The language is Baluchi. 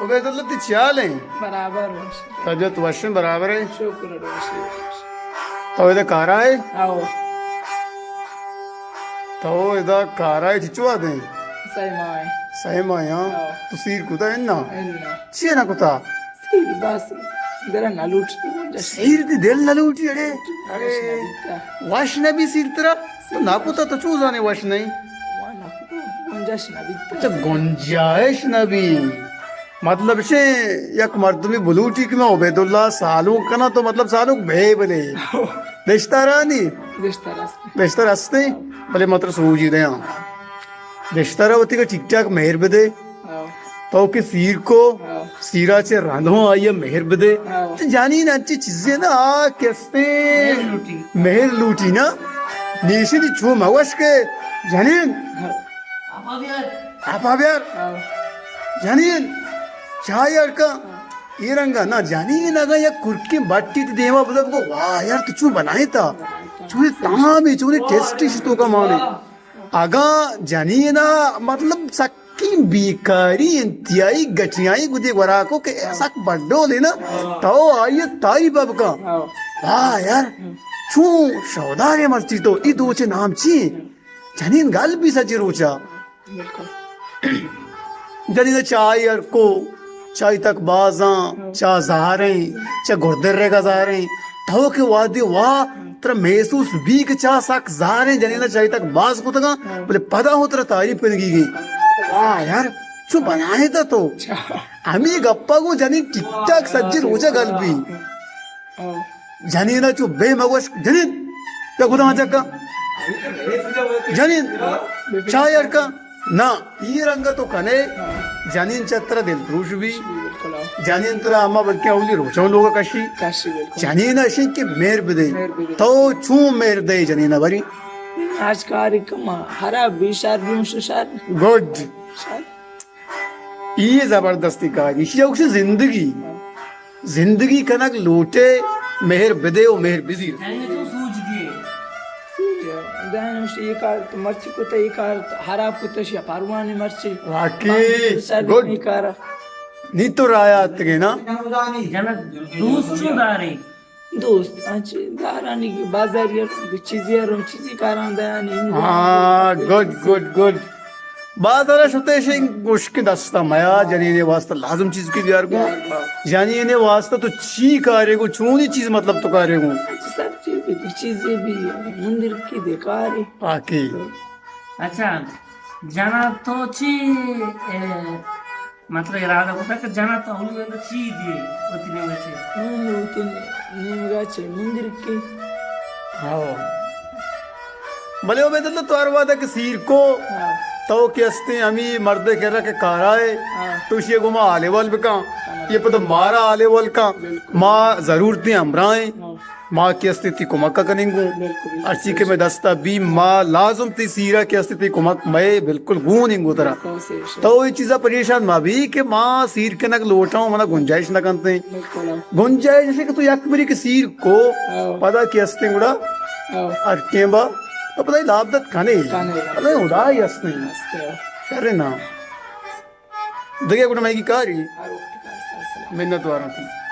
عبیداللہ، تئی چی حال ایں؟ برابر وش۔ طبیعت وش ایں، برابر ایں؟ شکر وش۔ تو ادا کارا ئے؟ آؤ۔ تو ادا کارا ئے، چچو آدیں؟ سئے ماہ ایں۔ سئے ماہ ایں، ہاں؟ آؤ۔ تو سیر کتا انا؟ انا۔ چی نہ کتا؟ سیر بس، دل نہ لوٹی۔ سیر تئی دل نہ لوٹی، اڑے؟ اڑے۔ وش نہ بی سیر ترا؟ تو نہ کتا، تو چو زانے وش نہ ایں؟ گنجائش نہ بیت۔ اچھا، گنجائش نہ بی۔ مطلب چے، یک مردمے بلوٹی کہ من عبیداللہ سالونک کناں، تو مطلب سالونک بے بلے۔ دشتارانی؟ دشتار است۔ دشتار است ایں، بلے مطلب سوجی دیاں۔ دشتارا وتی کہ ٹھیک ٹھاک مہر بدے۔ ہاں۔ تو کہ سیر کو، ہاں۔ سیرا چے رندوں آئی مہر بدے۔ ہاں۔ تو جنین انچی چیزے نا، آ کہ استیں مہر لوٹی۔ مہر لوٹی نا۔ نیشی دی چو مگوش کہ جنین۔ ہاں۔ آپ ءَ بیار۔ آپ ءَ بیار۔ ہاں۔ جنین، چائے اڑ کن۔ ہاں۔ اے رنگا نا، جنین اگاں یک کرکیں بٹے تئی دیما بدات، گو واہ یار، تو چون بنائیں تا؟ بنائیں تا۔ چونیں تامے، چونیں ٹیسٹے شی توکا مانے۔ اگاں جنینا مطلب سکیں بیکاری انتہائی گٹیائی گدی گورا کو کہ سک بڈولے نا، تو آئی تعریف بکن۔ ہاں۔ واہ یار، چون شودارے مرچی تو، ای دوچے نام چی؟ جنین گل بی سجی روچا۔ بالکل۔ جنین چاہ اڑ کو، چاہ تک بازاں، ہاں۔ چاہ زہریں، چاہ گردرگا زہریں۔ تو کہ وادی واہ، ہاں۔ ترا محسوس بی کہ چاہ سک زہریں، جنین چاہ تک باز کتگاں، ہاں۔ بلے پدا ہوں ترا تعریف کنگی گی۔ واہ یار، چو بنائیں تا تو۔ اچھا۔ ہمے گپا گو جنین ٹک ٹاک سجی روچا گل بی۔ ہاں۔ جنین چو بے مگوش، جنین، بیا گداں چکا۔ جنین، چائے اڑ کن۔ نا، ای رنگ تو کنے، جنین چہ ترا دل پروش بی۔ بالکل۔ جنین ترا اما بلکہ اولی روچوں لوگا کشی۔ کشی، بالکل۔ جنین اشی کہ مہر بدے۔ مہر بدے۔ تو چون مہر دے جنین بری؟ آج کاری کما، ہرا بیشار بیوں ششار۔ گڈ۔ شار۔ ای زبردستی کاری، ایشی ءَ گوشی زندگی۔ زندگی کنگ لوٹے، مہر بدے و مہر بزیر۔ یعنی تو سوج دیے۔ سوج دیے۔ دائم اے کار تو مرچی کتا، اے کار تو حراب کتا، شیا پروانی مرچی۔ واقعی۔ Sir good. اے کارا۔ نی تو رایا اتگے نا؟ جنت دوست چون دارے؟ دوست، انچے دارانی بازاری ءَ چیزے ءَ رو، چیزے کاراں دیانی۔ ہاں، گڈ، گڈ، گڈ۔ بازار ءَ شتے شے گوشکے دستا میا، جنینے واسطہ لازم چیز کی بیار گو۔ بیار گو۔ جنینے واسطہ تو چی کارے گو، چونی چیز مطلب تو کارے گو؟ انچے سب چیز بھی، چیزے بھی، مندر کی دے کارے۔ آکی۔ اچھا، جنا تو چی، اے، مطلب ارادہ کتا کہ جنا تو اولی رندا چی دیے وتی نیمگا چے؟ ہاں، وتی نیمگا چے مندر کی۔ ہاں۔ بلے عبیداللہ تو ہر وہدا کہ سیر کو، ہاں۔ تو کہ استیں ہمی مردے کرا کہ کارائے، ہاں۔ تو اشی گوما حال احوال بکن۔ ہاں۔ یہ پتہ مارا حال احوال کن۔ بالکل۔ ما ضرورتیں ہمراہیں۔ ہاں۔ ما کہ استے تئی کمک ءَ کنیں گوں۔ بالکل، بالکل۔ ہرچی کہ مئے دست ءَ بی، ما لازم تئی سیر ءَ کہ استے تئی کمک مئے بالکل گون انگو ترا۔ بالکل صحیح، صحیح۔ تو اے چیز ءَ پریشان مہ بی کہ ما سیر کنگ لوٹاں، منا گنجائش نہ کنت۔ بالکل۔ گنجائش ایش کہ تو یک بری کہ سیر کو، ہاں۔ پدا کہ استیں گڑا، ہاں۔ ہر ٹیم با، تو پدا لاپ دات کنے۔ کنے۔ اللہ خدا ہی استیں۔ استیں۔ شر نا۔ دگہ گڑا مئے کی کاری۔ ہاں، اوکے، کار سلسلہ۔ منت واراں تئی۔